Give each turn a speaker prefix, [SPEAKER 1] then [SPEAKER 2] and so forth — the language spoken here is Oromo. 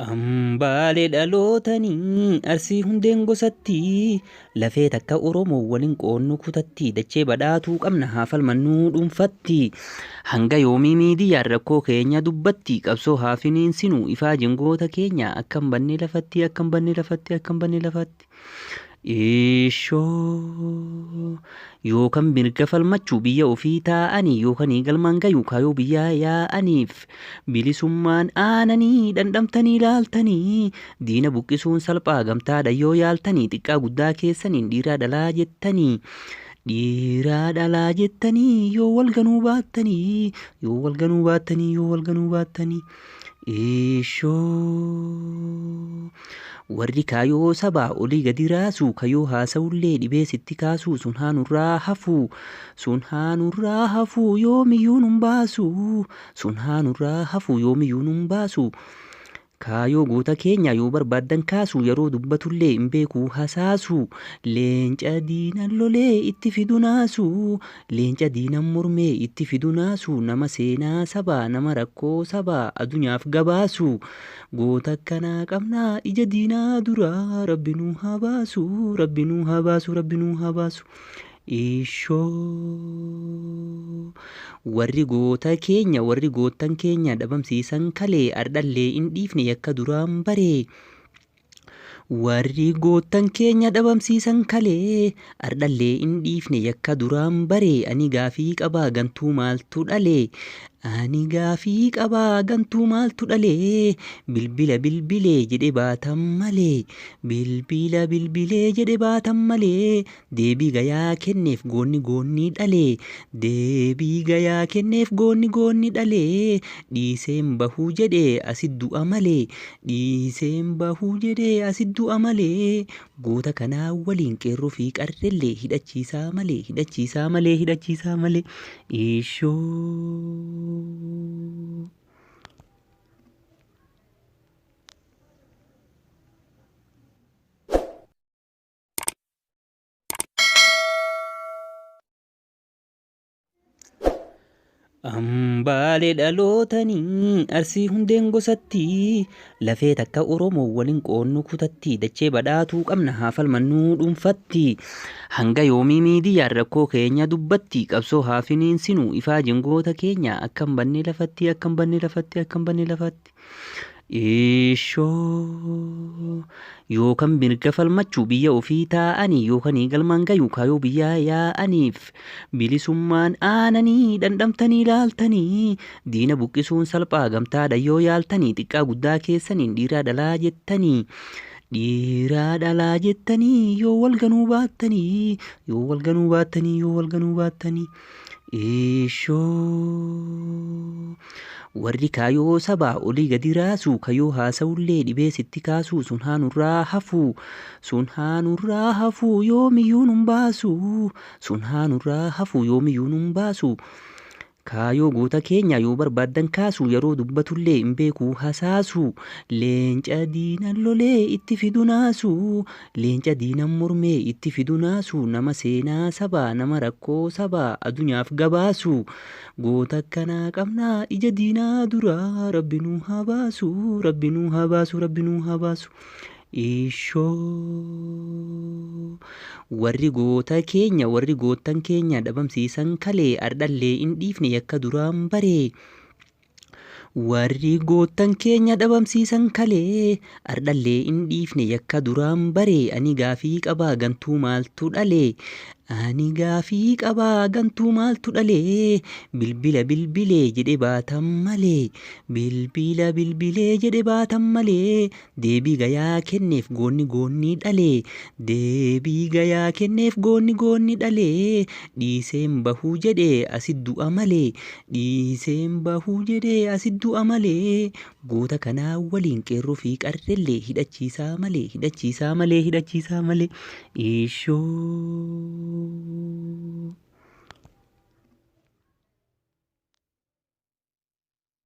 [SPEAKER 1] Hambaalee dhalootanii Arsii hundeen gosatti lafee takka Oromoo waliin qoonnu kutatti dachee badhaatuu qabna haa falmannuu dhuunfatti hanga yoomii miidiyaan rakkoo keenya dubbatti qabsoo haa finiinsinu ifaa jingoota keenya akkam banne lafatti akkam banne lafatti akkam banne lafatti. Ishoo yookaan mirga falmachuu biyya ofii taa'anii yookaan galmaan gayu kaayoo biyyaa yaa'aniif bilisummaan aananii dhandhamtanii ilaaltanii diina buqqisuun salphaa gamtaadha yoo yaaltanii xiqqaa guddaa keessaniin dhiiraa dhalaa jettanii dhiiraa dhalaa jettanii yoo wal ganuu baattanii yoo wal ganuu baattanii yoo wal ganuu baattanii. Ishoo warri kaayoo sabaa olii gadi raasu kayoo haasa'ullee dhibee sitti kaasu sun haanurraa hafu sun haanurraa hafu yoomiyyuu nun baasu sun haanurraa hafu yoomiyyuu nun baasu. Kaayoo goota keenya yoo barbaaddan kaasu yeroo dubbatullee hin beeku hasaasu leenca diinan lolee itti fidu naasu leenca diinan mormee itti fidu naasu nama seenaa sabaa nama rakkoo sabaa addunyaaf gabaasu goota akkanaa qabnaa ija diinaa duraa rabbi nuu haa baasu rabbi nuu haa baasu rabbi nuu haa baasu. Ishoo warri goota keenya warri goottan keenya dhabamsiisan kalee ardhallee hin dhiifne yakka duraan baree. Warri goottan keenya dhabamsiisan kalee ardhallee hin dhiifne yakka duraan baree ani gaafii qabaa gantuu maaltu dhalee ani gaafii qabaa gantuu maaltu dhalee bilbila bilbilee jedhe baatan malee bilbila bilbilee jedhe baatan malee deebii gayaa kenneef goonni goonni dhalee deebii gayaa kenneef goonni goonni dhalee dhiiseen bahuu jedhee asit du'a malee dhiiseen bahuu jedhee asit du'a malee goota kanaa waliin qeerroo fi qarrellee hidhachiisaa malee hidhachiisaa malee hidhachiisaa malee ishoo. Hambaalee dhalootanii Arsii hundeen gosatti lafee takka Oromoo waliin qoonnu kutatti dachee badhaatuu qabna haa falmannuu dhuunfatti hanga yoomii miidiyaan rakkoo keenya dubbatti qabsoo haa finiinsinu ifaa jingoota keenya akkam banne lafatti akkam banne lafatti akkam banne lafatti. Ishoo yookaan mirga falmachuu biyya ofii taa'anii yookaan galmaan gayu kaayoo biyyaa yaa'aniif bilisummaan aananii dhandhamtanii ilaaltanii diina buqqisuun salphaa gamtaadha yoo yaaltanii xiqqaa guddaa keessaniin dhiiraa dhalaa jettanii dhiiraa dhalaa jettanii yoo wal ganuu baattanii yoo wal ganuu baattanii yoo wal ganuu baattanii. Ishoo warri kaayoo sabaa olii gadi raasu kayoo haasa'ullee dhibee sitti kaasu sun haanurraa hafu sun haanurraa hafu yoomiyyuu nun baasu sun haanurraa hafu yoomiyyuu nun baasu. Kaayoo goota keenya yoo barbaaddan kaasu yeroo dubbatullee hin beeku hasaasu leenca diinan lolee itti fidu naasu leenca diinan mormee itti fidu naasu nama seenaa sabaa nama rakkoo sabaa addunyaaf gabaasu goota akkanaa qabnaa ija diinaa duraa rabbi nuu haa baasu rabbi nuu haa baasu rabbi nuu haa baasu. Ishoo warri goota keenya warri goottan keenya dhabamsiisan kalee ardhallee hin dhiifne yakka duraan baree. Warri goottan keenya dhabamsiisan kalee ardhallee hin dhiifne yakka duraan baree ani gaafii qabaa gantuu maaltu dhalee ani gaafii qabaa gantuu maaltu dhalee bilbila bilbilee jedhe baatan malee bilbila bilbilee jedhe baatan malee deebii gayaa kenneef goonni goonni dhalee deebii gayaa kenneef goonni goonni dhalee dhiiseen bahuu jedhee asit du'a malee dhiiseen bahuu jedhee asit du'a malee goota kanaa waliin qeerroo fi qarrellee hidhachiisaa malee hidhachiisaa malee hidhachiisaa malee ishoo.